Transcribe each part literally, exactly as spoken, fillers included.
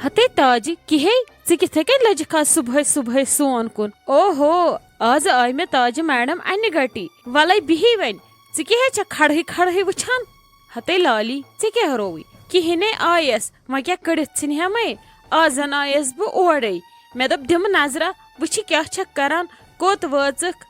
ہتے تاجہِ، کِہے، ژٕ کِتھے کٔنۍ لٔجِکھ آز صُبحٲے صُبحٲے سون کُن؟ اوہو، آز آے مےٚ تاجہِ میڈم انہِ گٹی۔ ولے بِہی وۄنۍ، ژٕ کِہے چھکھ کھڑہٕے کھڑہٕے وٕچھان؟ ہتے لالی، ژےٚ کیٛاہ رووُے؟ کِہیٖنے آیس، وۄنۍ کیٛاہ کٔڑِتھ ژھٕنہِ ہٮ۪مے؟ آز زن آیس بہٕ اورے۔ مےٚ دوٚپ دِمہٕ نظرا، وٕچھِ کیٛاہ چھکھ کران، کوٚت وٲژٕکھ؟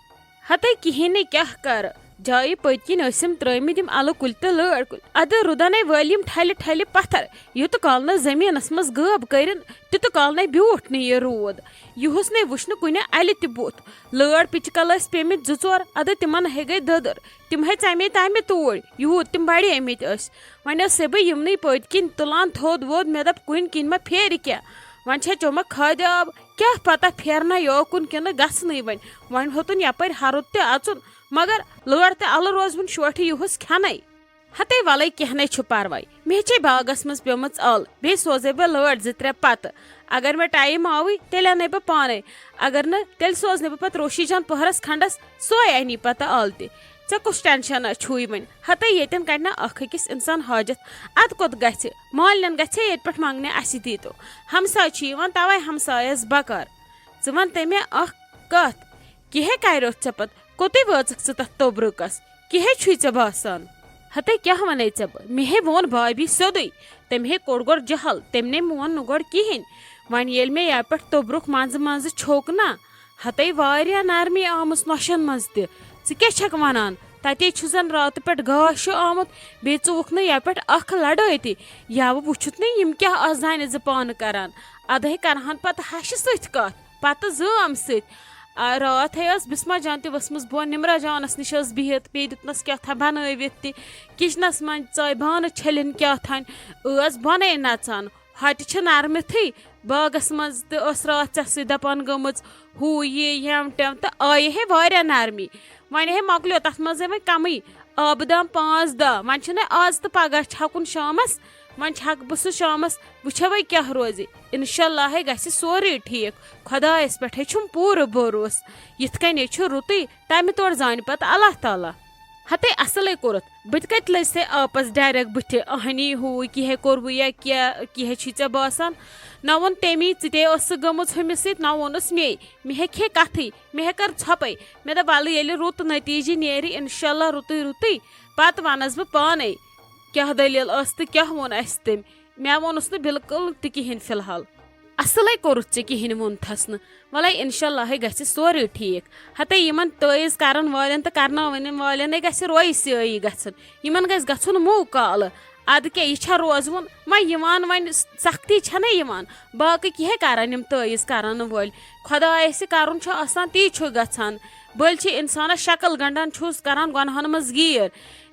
ہتے کِہیٖنے کیٛاہ کرٕ؟ جایہِ پٔتۍ کِنۍ ٲسِم ترٲومٕتۍ یِم الہٕ کُلۍ تہٕ لٲر کُلۍ۔ ادٕ رُدنے وٲلۍ یِم ٹھلہِ ٹھلہِ پتھر۔ یوٗتہٕ کال نہٕ زٔمیٖنس منٛز غٲب کٔرِن، تیوٗتہٕ کال نے بیوٗٹھ نہٕ یہِ روٗد۔ یِہُس نے وُچھ نہٕ کُنہِ الہِ تہِ بُتھ۔ لٲر پِچہِ کل ٲسۍ پیمٕتۍ زٕ ژور، ادٕ تِمن ہے گٔے دٔدٕر۔ تِم ہے ژمے تمہِ توٗرۍ، یوٗت تِم بڑیمٕتۍ ٲسۍ۔ وۄنۍ ٲسے بہٕ یِمنٕے پٔتۍ کِنۍ تُلان تھوٚد ووٚد، مےٚ دوٚپ، کُنہِ کِنۍ ما پھیرِ کیٛاہ؟ وۄنۍ چھا چومہ کھادِ آب؟ کیٛاہ پتہ پھیرنا یوکُن کِنہٕ گژھنٕے وۄنۍ۔ وۄنۍ ہیوٚتُن یپٲرۍ ہرُد تہِ اژُن، مگر لٲر تہِ الہٕ روزوُن شوٹھِ یِہُس کھٮ۪نے۔ ہتے ولے، کینٛہہ نے چھُ پرواے، مےٚ چھے باغس منٛز پیمٕژ ال، بیٚیہِ سوزے بہٕ لٲر زٕ ترٛےٚ پتہٕ۔ اگر مےٚ ٹایم آوٕے، تیٚلہِ انَے بہٕ پانے، اگر نہٕ، تیٚلہِ سوزنہٕ بہٕ پتہٕ روشی جان پٔہرس کھنڈس، سۄے انہِ پتہٕ ال تہِ۔ ژےٚ کُس ٹینشن چھُے وۄنۍ؟ ہتے ییٚتٮ۪ن کڑِ نا اکھ أکِس انسان حاجت، ادٕ کوٚت گژھِ؟ مالنٮ۪ن گژھِ ییٚتہِ پٮ۪ٹھ منگنہِ، اسہِ دیٖتو۔ ہمساے چھِ یِوان، توے ہمسایس بکار۔ ژٕ ون تہٕ مےٚ اکھ کتھ، کِہے کریوتھ ژےٚ پتہٕ؟ کوٚتُے وٲژٕکھ ژٕ تتھ توٚبرُکس؟ کِہے چھُے ژےٚ باسان؟ ہتے کیٛاہ ونے ژےٚ بہٕ؟ مےٚ ہے ووٚن بھابھی سیوٚدُے۔ تٔمۍ ہے کوٚڑ گۄڈٕ جہل، تٔمۍ نے مون نہٕ گۄڈٕ کِہیٖنۍ۔ وۄنۍ ییٚلہِ مےٚ یپہِ پٮ۪ٹھ توٚبرُک منٛزٕ منٛزٕ چھوٚک نا، ہتے واریاہ نرمی آمٕژ نۄشن منٛز تہِ۔ ژٕ کیٛاہ چھکھ ونان؟ تتے چھُ زن راتہٕ پٮ۪ٹھ گاشہِ آمُت، بیٚیہِ ژُوُکھ نہٕ یپہِ پٮ۪ٹھ اکھ لڑٲے تہِ۔ یوٕ وُچھُتھ نہٕ یِم کیٛاہ آسہٕ زنہِ زٕ پانہٕ کران۔ ادٕ ہے کرہن پتہٕ ہشہِ سۭتۍ کتھ، پتہٕ زٲم سۭتۍ۔ آ، راتھ ہے ٲس بسمہ جان تہِ ؤژھمٕژ بۄن، نمرہ جانس نِش ٲس بِہِتھ، بیٚیہِ دیُتنس کیٛاہ تھام بنٲوِتھ تہِ۔ کچنس منٛز ژاے بانہٕ چھٔلِنۍ کیٛاہ تھام، ٲس بۄنے نژان۔ ہۄ تہِ چھِ نرمِتھٕے، باغس منٛز تہِ ٲس راتھ ژےٚ سۭتۍ دپان گٔمٕژ، ہُہ یہِ یِم ٹٮ۪م تہٕ آیہِ ہے واریاہ نرمی۔ وۄنۍ ہے مۄکلیو تتھ منٛزے وۄنۍ کمٕے، آبہٕ دام پانٛژھ دہ۔ وۄنۍ چھُنہٕ آز تہٕ پگاہ چھکُن شامس، وۄنۍ چھکہٕ بہٕ سُہ شامس، وٕچھو وۄنۍ کیٛاہ روزِ۔ انشاء اللہ ہے گژھِ سورُے ٹھیٖک، خۄدایس پٮ۪ٹھے چھُم پوٗرٕ بھروسہٕ۔ یِتھ کٔنۍ ہے چھُ رُتُے، تمہِ تورٕ زانہِ پتہٕ اللہ تعالیٰ۔ ہتے اصلے کوٚرُتھ، بہٕ تہِ کتہِ لٔج سے آپس ڈایریکٹ بٕتھِ، اہنی ہُہ کیٛاہ کوٚروٕ یا کیٛاہ، کیٛاہ چھُے ژےٚ باسان؟ نہ ووٚن تٔمی، ژٕ تے ٲسٕکھ گٔمٕژ ہُمِس سۭتۍ، نہ ووٚنُس مے۔ مےٚ ہے کھے کتھٕے، مےٚ ہے کٔر ژھۄپے۔ مےٚ دوٚپ، ولہٕ ییٚلہِ رُت نتیٖجہٕ نیرِ، انشاءاللہ رُتُے رُتُے، پتہٕ ونس بہٕ پانے، کیٛاہ دٔلیٖل ٲس تہٕ کیٛاہ ووٚن اسہِ تٔمۍ۔ مےٚ ووٚنُس نہٕ بالکل تہِ کِہیٖنۍ فی الحال۔ اصلے کوٚرُتھ ژےٚ، کِہیٖنۍ ووٚنتھس نہٕ۔ ولے انشاءاللہ ہے گژھِ سورُے ٹھیٖک۔ ہتے یِمن تٲیٖز کرن والٮ۪ن تہٕ کرناون والٮ۪ن ہے گژھِ رویہِ سیٲیی گژھُن۔ یِمن گژھِ گژھُن موٗ کالہٕ۔ ادٕ کیٛاہ، یہِ چھا روزوُن؟ وۄنۍ یِوان، وۄنۍ سختی چھنہ یِوان۔ باقٕے کیٛاہ کرن یِم تٲیٖز کرن وٲلۍ؟ خۄدایس یہِ کرُن چھُ آسان، تی چھُ گژھان۔ بٔلۍ چھِ انسانس شکل گنڈان، چھُس کران گۄنہن منٛز گیٖر۔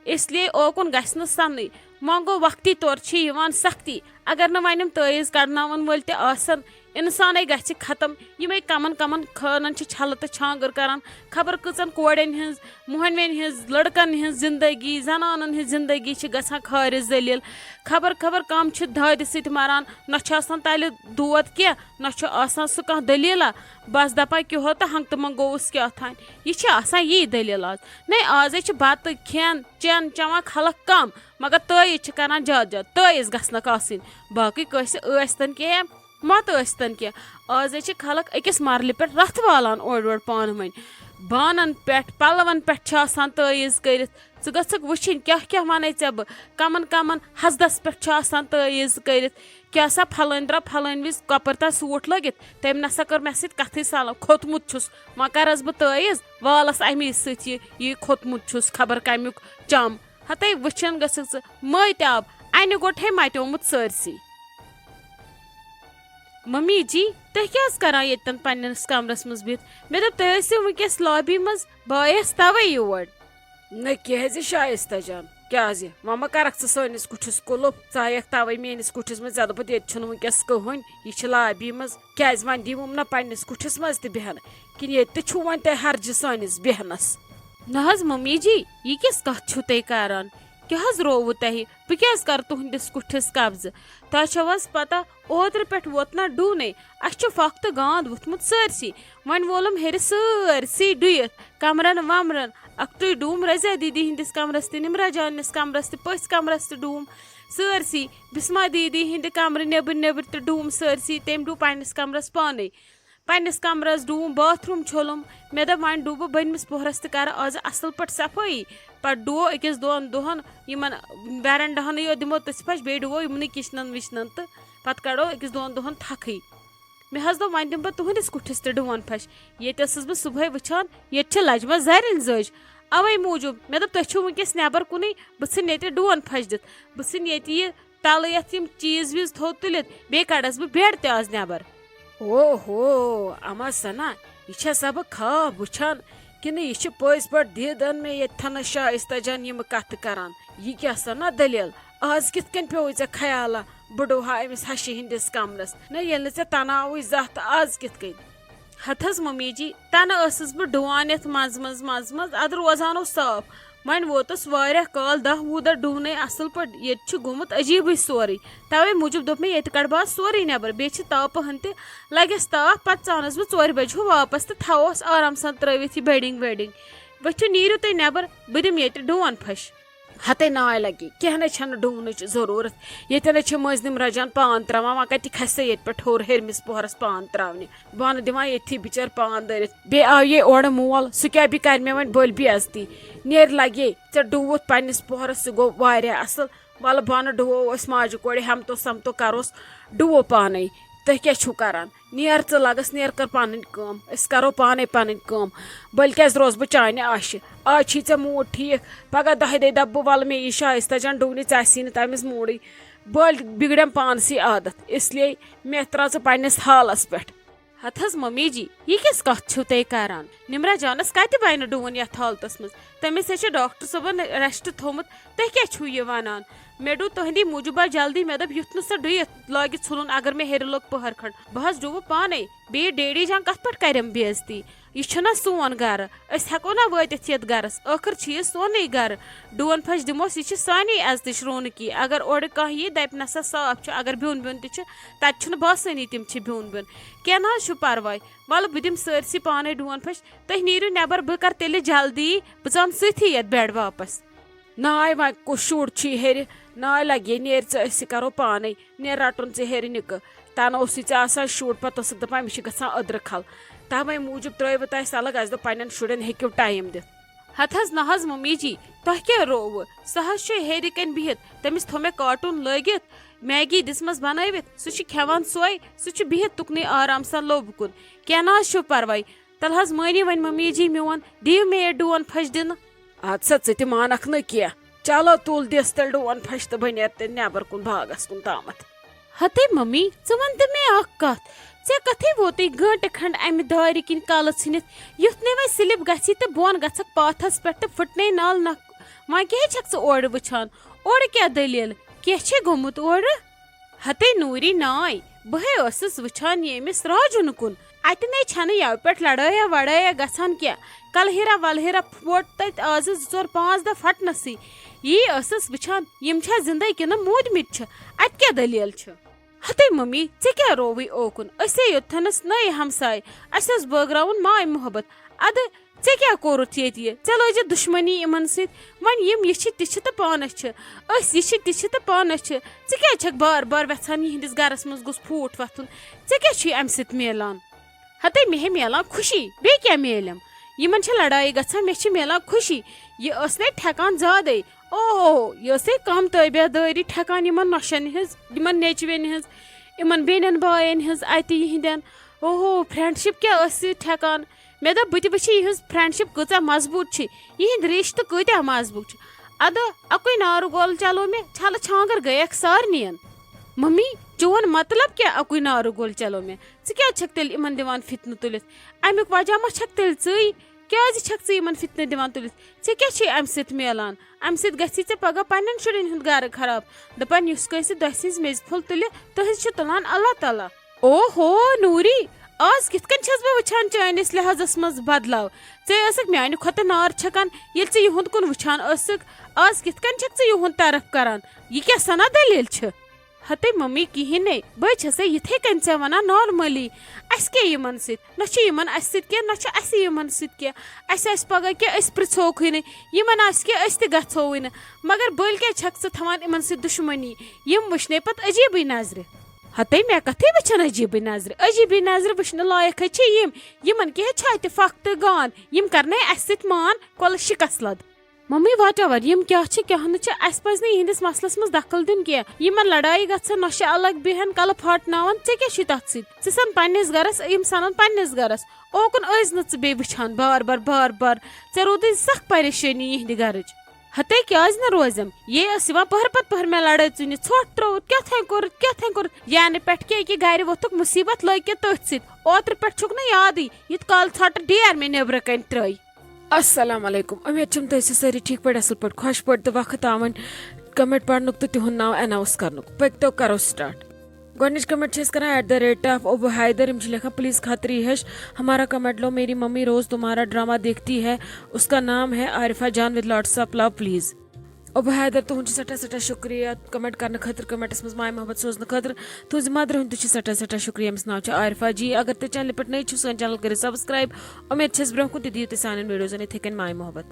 اس لیے اوکُن گژھِ نہٕ سنٕے۔ وۄنۍ گوٚو وقتی طور چھِ یِوان سختی۔ اگر نہٕ وۄنۍ یِم تٲیٖز کڑناون وٲلۍ تہِ آسن، انسانے گژھِ ختم۔ یِمے کمن کمن خانن چھِ چھلہٕ تہٕ چھانگر کران۔ خبر کۭژن کورٮ۪ن ہٕنٛز، موہنوٮ۪ن ہٕنٛز، لڑکن ہٕنٛز زندگی، زنانن ہٕنٛز زندگی چھِ گژھان خارِ ذلیل۔ خبر خبر کم چھِ دادِ سۭتۍ مران، نہ چھُ آسان تلہِ دود کینٛہہ، نہ چھُ آسان سُہ کانٛہہ دٔلیٖلہ۔ بس دپان کیُہو تہٕ ہنٛگتہٕ منٛگووُس کیٛاہ تھانۍ۔ یہِ چھِ آسان یی دٔلیٖل آز۔ نے، آزے چھِ بتہٕ کھٮ۪ن چٮ۪ن چٮ۪وان خلق کم، مگر تٲیٖز چھِ کران زیادٕ زیادٕ۔ تٲیٖز گژھنکھ آسٕنۍ۔ باقٕے کٲنٛسہِ ٲسۍ تن کینٛہہ، مت ٲسۍ تن کینٛہہ۔ آز ہے چھِ خلق أکِس مرلہِ پٮ۪ٹھ رتھ والان اورٕ یورٕ پانہٕ ؤنۍ۔ بانن پٮ۪ٹھ، پلون پٮ۪ٹھ چھِ آسان تٲیٖز کٔرِتھ۔ ژٕ گٔژھکھ وٕچھِنۍ کیٛاہ کیٛاہ ونے ژےٚ بہٕ۔ کمن کمن حسدس پٮ۪ٹھ چھِ آسان تٲیٖز کٔرِتھ۔ کیٛاہ سا پھلٲنۍ درٛاو پھلٲنۍ وِزِ کۄپٲرۍ تام سوٗٹ لٲگِتھ، تٔمۍ نسا کٔر مےٚ سۭتۍ کتھٕے سلام۔ کھوٚتمُت چھُس، وۄنۍ کرس بہٕ تٲیٖز، والس امی سۭتۍ یہِ، یہِ کھوٚتمُت چھُس خبر کمیُک چم۔ ہتے وٕچھن گٔژھکھ ژٕ، مٲتۍ آب، انہِ گوٚٹ ہے مٹیومُت سٲرسٕے۔ ممی جی، تُہۍ کیٛاہ حظ کران ییٚتٮ۪ن پننِس کمرس منٛز بِہِتھ؟ مےٚ دوٚپ، تُہۍ ٲسِو وٕنکیٚس لابی منٛز، بہٕ آیس توے یور۔ نہ کیٛازِ شایستہ جان، کیٛازِ؟ وۄنۍ ما کرکھ ژٕ سٲنِس کُٹھِس کُلُف؟ ژٕ آیکھ توے میٲنِس کُٹھِس منٛز، ژےٚ دوٚپُتھ ییٚتہِ چھُنہٕ وٕنکیٚس کٕہٕنۍ، یہِ چھِ لابی منٛز۔ کیٛازِ وۄنۍ دِیوُم نہ پننِس کُٹھِس منٛز تہِ بیٚہنہٕ؟ کِنہٕ ییٚتہِ تہِ چھُو وۄنۍ تۄہہِ ہرجہِ سٲنِس بیٚہنس؟ نہ حظ ممی جی، یہِ کِژھ کتھ چھِو تُہۍ کران؟ کیٛاہ حظ رووُ تۄہہِ؟ بہٕ کیٛازِ کرٕ تُہنٛدِس کُٹھِس قبضہٕ؟ تۄہہِ چھو حظ پتہ، اوترٕ پٮ۪ٹھ ووت نہ ڈوٗنے، اسہِ چھُ پھکھ تہٕ گانٛد ووٚتھمُت سٲرسٕے۔ وۄنۍ وولُم ہیٚرِ سٲرسٕے ڈُیِتھ، کمرن ومرن، اکھتُے ڈوٗم رضیہ دیدی ہٕنٛدِس کمرس تہِ، نمرہ جانس کمرس تہِ، پٔژھۍ کمرس تہِ ڈوٗم سٲرسٕے۔ بسمہ دیدی ہٕنٛدِ کمرٕ نیٚبٕرۍ نیٚبٕرۍ تہِ ڈوٗم سٲرسٕے۔ تٔمۍ ڈوٗ پننِس کمرس پانے۔ پننِس کمرس ڈوٗم، باتھ روٗم چھوٚلُم۔ مےٚ دوٚپ، وۄنۍ ڈوٗ بہٕ بٔنمِس پوہرس تہِ کرٕ آز اصل پٲٹھۍ صفٲیی۔ پتہٕ ڈوو أکِس دۄن دۄہن یِمن ویرنڈاہنٕے یوت، دِمو تٔژھِ پھش، بیٚیہِ ڈُوو یِمنٕے کِچنن وِچنن تہٕ پتہٕ کڑو أکِس دۄن دۄہن تھکھٕے۔ مےٚ حظ دوٚپ، وۄنۍ دِمہٕ بہٕ تُہنٛدِس کُٹھِس تہِ ڈُوَن پھش۔ ییٚتہِ ٲسٕس بہٕ صُبحٲے وٕچھان، ییٚتہِ چھِ لجہِ منٛز زرٮ۪ن زٔج۔ اوے موٗجوٗب مےٚ دوٚپ، تُہۍ چھِو وٕنکیٚس نٮ۪بر کُنُے، بہٕ ژھٕنہٕ ییٚتہِ ڈُوَن پھش دِتھ۔ بہٕ ژھٕنہٕ ییٚتہِ یہِ تلہٕ یتھ یِم چیٖز ویٖز تھوٚد تُلِتھ، بیٚیہِ کڑس بہٕ بیڈ تہِ آز نٮ۪بر۔ اوہو، اما سنا، یہِ چھا سا بہٕ خواب وٕچھان کِنہٕ یہِ چھِ پٔزۍ پٲٹھۍ دیٖدن مےٚ ییٚتہِ تھنس شایستہ جان یِمہٕ کتھٕ کران؟ یہِ کیٛاہ سنا دٔلیٖل؟ آز کِتھ کٔنۍ پیوٚوُے ژےٚ خیالا بہٕ ڈُوہا أمِس ہشہِ ہٕنٛدِس کمرس؟ نہ، ییٚلہِ نہٕ ژےٚ تناوٕے زانٛہہ تہٕ آز کِتھ کٔنۍ؟ ہتہٕ حظ ممی جی، تنہٕ ٲسٕس بہٕ ڈُوان یتھ منٛزٕ منٛزٕ منٛزٕ منٛزٕ، ادٕ روزان اوس صاف۔ وۄنۍ ووتُس واریاہ کال، دَہ وُہ دۄہ ڈُونَے اَصٕل پٲٹھۍ۔ ییٚتہِ چھُ گوٚمُت عجیٖبٕے سورُے۔ تَوَے موٗجوٗب دوٚپ مےٚ، ییٚتہِ کَڑٕ بہٕ آز سورُے نٮ۪بر۔ بیٚیہِ چھِ تاپہٕ ہَن تہِ لَگٮ۪س تاپھ، پَتہٕ ژانَس بہٕ ژورِ بَجہِ ہیوٗ واپَس تہٕ تھاووس آرام سان ترٛٲوِتھ یہِ bedding wedding۔ ؤتھِو، نیٖرِو تُہۍ نٮ۪بر، بہٕ دِمہٕ ییٚتہِ ڈُوَن پھَش۔ ہَتَے ناے لَگی، کینٛہہ نَے چھَنہٕ ڈُونٕچ ضروٗرت۔ ییٚتٮ۪ن چھِ مٔنٛزۍ نِمرا جان پان ترٛاوان، وۄنۍ کَتہِ کھَسہِ سۄ ییٚتہِ پٮ۪ٹھ ہیوٚر ہیٚرمِس پوہرَس پان ترٛاونہِ؟ بہٕ اَنہٕ دِوان ییٚتھی بِچٲرۍ پان دٲرِتھ۔ بیٚیہِ آو یے اورٕ مول، سُہ کیٛاہ بیٚیہِ کَرِ مےٚ وۄنۍ بٔلۍ بے عزتی؟ نیرِ لَگے، ژےٚ ڈُوُتھ پنٛنِس پوہرَس، سُہ گوٚو واریاہ اَصٕل۔ وَلہٕ بانہٕ ڈُوو أسۍ ماجہِ کورِ ہٮ۪متو سَمتو کَروس ڈُوو پانَے۔ تُہۍ کیٛاہ چھُو کَران؟ نیر ژٕ لَگَس، نیر کَر پَنٕنۍ کٲم، أسۍ کَرو پانَے پَنٕنۍ کٲم۔ بٔلۍ کیٛازِ روزٕ بہٕ چانہِ آشہِ؟ آز چھی ژےٚ موٗڈ ٹھیٖک، پَگاہ دَہہِ دۄہہِ دَپہٕ بہٕ، وَلہٕ مے یہِ شایستہ جان ڈُونہِ، ژےٚ آسی نہٕ تَمِس موٗڈٕے۔ بٔلۍ بِگڑٮ۪م پانسٕے عادت، اس لیے مےٚ ترٛاو ژٕ پنٛنِس حالَس پٮ۪ٹھ۔ ہتہٕ حظ ممی جی، یہِ کِژھ کتھ چھِو تُہۍ کران؟ نمرہ جانس کتہِ بنہِ ڈوٗن یتھ حالتس منٛز؟ تٔمِس ہے چھُ ڈاکٹر صٲبن rest تھوٚومُت، تُہۍ کیٛاہ چھِو یہِ ونان؟ مےٚ ڈوٗ تُہنٛدی موٗجوٗب آز جلدی، مےٚ دوٚپ یُتھ نہٕ سۄ ڈُیِتھ لاگہِ ژھُلُن، اگر مےٚ ہیٚرِ لوٚگ پٔہر کھنٛڈ۔ بہٕ حظ ڈُوٕ پانے، بیٚیہِ ڈیڈی جان کتھ پٮ۪ٹھ کرٮ۪م بے عزتی؟ یہِ چھُنہ سون گرٕ، أسۍ ہٮ۪کو نہ وٲتِتھ یتھ گرس، ٲخٕر چھُ یہِ سونُے گرٕ۔ ڈوٗن پھش دِموس، یہِ چھِ سانٕے عزتٕچ رونقی۔ اگر اورٕ کانٛہہ یی، دپہِ نسا صاف چھُ، اگر بیوٚن بیوٚن تہِ چھُ، تتہِ چھُنہٕ باسٲنی تِم چھِ بیوٚن بیوٚن۔ کینٛہہ نہ حظ چھُ پرواے، ولہٕ بہٕ دِمہٕ سٲرسٕے پانے ڈوٗن پھش۔ تُہۍ نیٖرِو نٮ۪بر، بہٕ کرٕ تیٚلہِ جلدی، بہٕ ژانہٕ سۭتھی یتھ bed واپس۔ ناے وۄنۍ کُس شُر چھُے ہیٚرِ؟ ناے لگے، نیر ژٕ، أسۍ کرو پانے۔ نیر رٹُن ژٕ ہیٚرِ نِکہٕ۔ تنہٕ اوسُے ژےٚ آسان شُر، پتہٕ ٲسٕکھ دپان، أمِس چھِ گژھان أدرٕ کھل۔ توے موٗجوٗب ترٲوٕ تۄہہِ سلگ، اسہِ دوٚپ، پننٮ۪ن شُرٮ۪ن ہیٚکِو ٹایم دِتھ۔ ہتہٕ حظ نہ حظ ممی جی، تۄہہِ کیٛاہ رووٕ؟ سۄ حظ چھِ ہیٚرِ کنہِ بِہِتھ، تٔمِس تھوٚو مےٚ کاٹوٗن لٲگِتھ، میگی دِژمَس بنٲوِتھ، سُہ چھُ کھٮ۪وان سۄے، سُہ چھُ بِہِتھ تُکنُے آرام سان لوٚب کُن۔ کینٛہہ نہ حظ چھُ پرواے، تَلہٕ حظ مٲنِو وۄنۍ ممی جی میون، دِیِو مےٚ یہِ ڈوٗن پھش دِنہٕ۔ اَدٕ سا، ژٕ تہِ مانکھ نہٕ کینٛہہ۔ چلو، تُل دِس تیٚلہِ ڈوٗن پھش تہٕ بہٕ نیرٕ تیٚلہِ نٮ۪بر کُن باغس کُن تامَتھ۔ ہتے ممی، ژٕ وَن تہٕ مےٚ اکھ کَتھ۔ ژےٚ کتھے ووتُے گٲنٹہٕ کھنڈ امہِ دارِ کِنۍ کلہٕ ژھٕنِتھ؟ یُتھ نے وۄنۍ slip گژھی تہٕ بۄن گژھکھ پاتھس پٮ۪ٹھ تہٕ پھٕٹنے نل نکھ۔ وۄنۍ کیٛاہ چھکھ ژٕ اورٕ وٕچھان؟ اورٕ کیٛاہ دٔلیٖل؟ کینٛہہ چھے گوٚمُت اورٕ؟ ہتے نوٗری ناے، بہے ٲسٕس وٕچھان ییٚمِس راجُن کُن۔ اتہِ نے چھنہٕ یوٕ پٮ۪ٹھ لڑٲیا وڑٲیا گژھان کینٛہہ۔ کلہیرا ولہیرا پھوٹ تتہِ آزٕ زٕ ژور پانٛژھ دۄہ پھٹنسٕے۔ یی ٲسٕس وٕچھان، یِم چھا زندے کِنہٕ موٗدمٕتۍ چھِ؟ اتہِ کیٛاہ دٔلیٖل چھِ؟ ہتے ممی، ژےٚ کیٛاہ رووٕے اوکُن؟ أسے یوتتھنس نٔے ہمساے، اسہِ اوس بٲگراوُن ماے محبت۔ ادٕ ژےٚ کیٛاہ کوٚرُتھ ییٚتہِ یہِ؟ ژےٚ لٲجِتھ دُشمنی یِمن سۭتۍ؟ وۄنۍ یِم یہِ چھِ تہِ چھِ تہٕ پانس چھِ، أسۍ یہِ چھِ تہِ چھِ تہٕ پانس چھِ۔ ژٕ کیٛازِ چھکھ بار بار وٮ۪ژھان یِہنٛدِس گرس منٛز گوٚژھ پھوٗٹھ وۄتھُن؟ ژےٚ کیٛاہ چھُے امہِ سۭتۍ میلان؟ ہتے مےٚ ہے میلان خوشی، بیٚیہِ کیٛاہ میلیم؟ یِمن چھےٚ لڑایہِ گژھان، مےٚ چھِ میلان خوشی۔ یہِ ٲس نے ٹھیکان زیادے۔ اوہو، یہِ ٲس ہے کم تٲبیہ دٲری ٹھیکان یِمن نۄشن ہٕنٛز، یِمن نیچوٮ۪ن ہٕنٛز، یِمن بیٚنٮ۪ن باین ہٕنٛز، اتہِ یِہنٛدٮ۪ن۔ اوہو، friendship کیٛاہ ٲس یہِ ٹھیکان؟ مےٚ دوٚپ، بہٕ تہِ وٕچھِ یِہٕنٛز friendship کۭژاہ مضبوٗط چھِ، یِہنٛدۍ رِشتہٕ کۭتیٛاہ مضبوٗط چھِ۔ ادٕ اکُے نارٕ گول چلو مےٚ، چھلہٕ چھانٛگر گٔیکھ سارنِین۔ ممی، چون مطلب کیٛاہ، اکُے نارٕ گول چلو مےٚ؟ ژٕ کیٛازِ چھکھ تیٚلہِ یِمن دِوان فتنہٕ تُلِتھ؟ امیُک وجہ ما چھکھ تیٚلہِ ژٕے؟ کیٛازِ چھکھ ژٕ یِمن فتنہٕ دِوان تُلِتھ؟ ژےٚ کیٛاہ چھے امہِ سۭتۍ میلان؟ امہِ سۭتۍ گژھی ژےٚ پگاہ پننٮ۪ن شُرٮ۪ن ہُنٛد گرٕ خراب۔ دپان، یُس کٲنٛسہِ دۄسہِ ہٕنٛز میٚژِ پھوٚل تُلہِ، تُہٕنٛز چھِ تُلان اللہ تعالیٰ۔ اوہو نوٗری، آز کِتھ کٔنۍ چھس بہٕ وٕچھان چٲنِس لحاظس منٛز بدلاو؟ ژے ٲسٕکھ میانہِ کھۄتہٕ نار چھکان، ییٚلہِ ژٕ یِہُنٛد کُن وٕچھان ٲسٕکھ۔ آز کِتھ کٔنۍ چھکھ ژٕ یِہُنٛد طرف کران؟ یہِ کیٛاہ سنا دٔلیٖل چھِ؟ ہتے ممی، کِہیٖنۍ نے، بہٕ چھَسے یِتھَے کٔنۍ ژےٚ وَنان نارمٔلی۔ اَسہِ کیٛاہ یِمَن سۭتۍ؟ نہ چھُ یِمَن اَسہِ سۭتۍ کینٛہہ، نہ چھُ اَسہِ یِمَن سۭتۍ کینٛہہ۔ اَسہِ آسہِ پَگاہ کینٛہہ، أسۍ پِرٛژھوکھٕے نہٕ۔ یِمَن آسہِ کینٛہہ، أسۍ تہِ گژھووٕے نہٕ۔ مگر بٔلۍ کیٛازِ چھَکھ ژٕ تھاوان یِمَن سۭتۍ دُشمنی؟ یِم وٕچھنے پَتہٕ عجیٖبٕے نظرِ۔ ہتے مےٚ کَتھٕے وٕچھَن عجیٖبٕے نظرِ؟ عجیٖبٕے نظرِ وٕچھنہٕ لایق ہے چھِ یِم۔ یِمَن کیٛاہ چھِ اَتہِ فَکھ تہٕ گان؟ یِم کَرنَے اَسہِ سۭتۍ مان کۄلہٕ شِکَس لَد۔ ممی، واٹ ایور، یِم کیٛاہ چھِ، کیٛاہ نہٕ چھِ، اَسہِ پَزِ نہٕ یِہِنٛدِس مسلَس منٛز دخل دیُن کینٛہہ۔ یِمَن لڑایہِ گژھن، نۄشہِ الگ بیٚہن، کَلہٕ پھاٹناوَن، ژےٚ کیٛاہ چھُے تَتھ سۭتۍ؟ ژٕ سَن پنٛنِس گَرَس، یِم سَنَن پنٛنِس گَرَس۔ اوکُن ٲسۍ نہٕ ژٕ بیٚیہِ وٕچھان بار بار، بار بار۔ ژےٚ روٗدُے سَخ پریشٲنی یِہِنٛدِ گَرٕچ۔ ہتے کیٛازِ نہٕ روزٮ۪م؟ یے ٲس یِوان پٔہر پَتہٕ پٔہر مےٚ لڑٲے ژُنہِ، ژھۄٹھ ترٛووُتھ، کیٛاہ تھانۍ کوٚرُتھ، کیٛاہ تھانۍ کوٚرُتھ؟ یعنی پٮ۪ٹھ کہِ أکہِ گَرِ ووٚتھُکھ مُصیٖبت، لٔگۍ کہِ تٔتھۍ سۭتۍ۔ اوترٕ پٮ۪ٹھ چھُکھ نہٕ یادٕے، یُتھ کالہٕ ژھۄٹہٕ ڈیر مےٚ نیٚبرٕ کَنۍ ترٛٲے۔ السلام علیکم، امید چھم تُہۍ ٲسِو سٲری ٹھیک پٲٹھۍ، اصل پٲٹھۍ، خۄش پٲٹھۍ تہٕ وقت آوان کمنٹ پرنُک تہٕ تِہُنٛد ناو اناؤنس کرنُک۔ پٔکۍ تو کرو سٹارٹ۔ گۄڈٕنِچ کمنٹ چھِ أسۍ کران ایٹ دا ریٹ آف ابو حیدر، یِم چھِ لیکھان، پلیز خاطری ہش ہمارا کمنٹ لو، میری ممی روز تمہارا ڈرامہ دیکھتی ہے، اس کا نام ہے عارفہ جان، with lots of love please۔ ابو حیدر، تُہُنٛد چھُ سٮ۪ٹھاہ سٮ۪ٹھاہ شُکریہ کمنٹ کرنہٕ خٲطرٕ، کمنٹس منٛز ماے محبت سوزنہٕ خٲطرٕ۔ تُہنٛزِ مدرِ ہُنٛد تہِ چھُ سٮ۪ٹھاہ سٮ۪ٹھاہ شُکریہ، أمِس ناو چھُ عارفہ جی۔ اگر تُہۍ چینلہِ پٮ۪ٹھ نٔے چھِو، سٲنۍ چینل کٔرِو سبسکرائب۔ امید چھس برونٛہہ کُن تہِ دِیِو تُہۍ سانٮ۪ن ویڈیوزن یِتھے کٔنۍ ماے محبت۔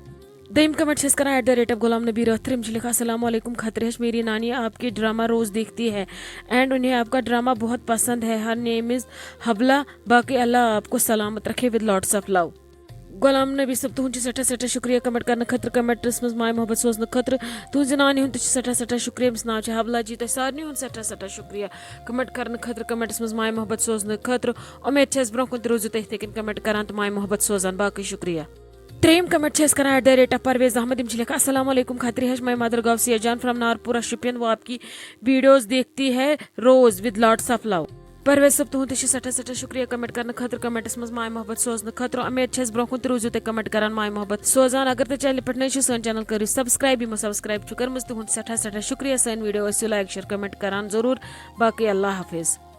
دوٚیِم کمنٹ چھِ أسۍ کران at the rate of Ghulam Nabi Rather, یِم چھِ لیکھان، السلام علیکم خاطر ہش، میری نانی آپ کے ڈرامہ روز دیکھتی ہے اینڈ انہیں آپ کا ڈرامہ بہت پسند ہے، ہر نیم از حبلہ، باقی اللہ آپ کو سلامت رکھے، with lots of love۔ Ghulam نبی صٲب، تُہُنٛد چھُ سٮ۪ٹھاہ سٮ۪ٹھاہ شُکریہ کمنٹ کرنہٕ خٲطرٕ، کمنٹس منٛز ماے محبت سوزنہٕ خٲطرٕ۔ تُہنٛزِ نانہِ ہُنٛد تہِ چھُ سٮ۪ٹھاہ سٮ۪ٹھاہ شُکریہ، أمِس ناو چھُ حبلہ جی۔ تۄہہِ سارنٕے ہُنٛد سٮ۪ٹھاہ سٮ۪ٹھاہ شُکریہ کمنٹ کرنہٕ خٲطرٕ، کمنٹس منٛز ماے محبت سوزنہٕ خٲطرٕ۔ اُمید چھِ اَسہِ برونٛہہ کُن تہِ روٗزِو تُہۍ یِتھَے کٔنۍ کمنٹ کران تہٕ ماے محبت سوزان۔ باقٕے شُکریہ۔ ترٛیٚیِم کمنٹ چھِ اَسہِ کران at the rate of Parvez Ahmad, یِم چھِ لیکھان، السلام علیکم خاطری ہش، my mother گوسیہ جان from نارپورہ شُپین، وہ آپ کی ویڈیوز دیکھتی ہے روز، with lots of love۔ Parvez صٲب، تُہُنٛد تہِ چھُ سٮ۪ٹھاہ سٮ۪ٹھاہ شُکریہ کمنٹ کرنہٕ خٲطرٕ، کمنٹس منٛز ماے محبت سوزنہٕ خٲطرٕ۔ اُمید چھِ اَسہِ برونٛہہ کُن تہِ روٗزِو تُہۍ کمنٹ کران، ماے محبت سوزان۔ اگر تُہۍ چینلہِ پٮ۪ٹھ نٔے چھِو، سٲنۍ چینل کٔرِو سبسکرائب، یِمو سبسکرائب چھُ کٔرمٕژ، تِہُنٛد سٮ۪ٹھاہ سٮ۪ٹھاہ شُکریہ۔ سٲنۍ ویڈیو ٲسِو لائک، شیئر، کمنٹ کران ضروٗر۔ باقٕے اللہ حافظ۔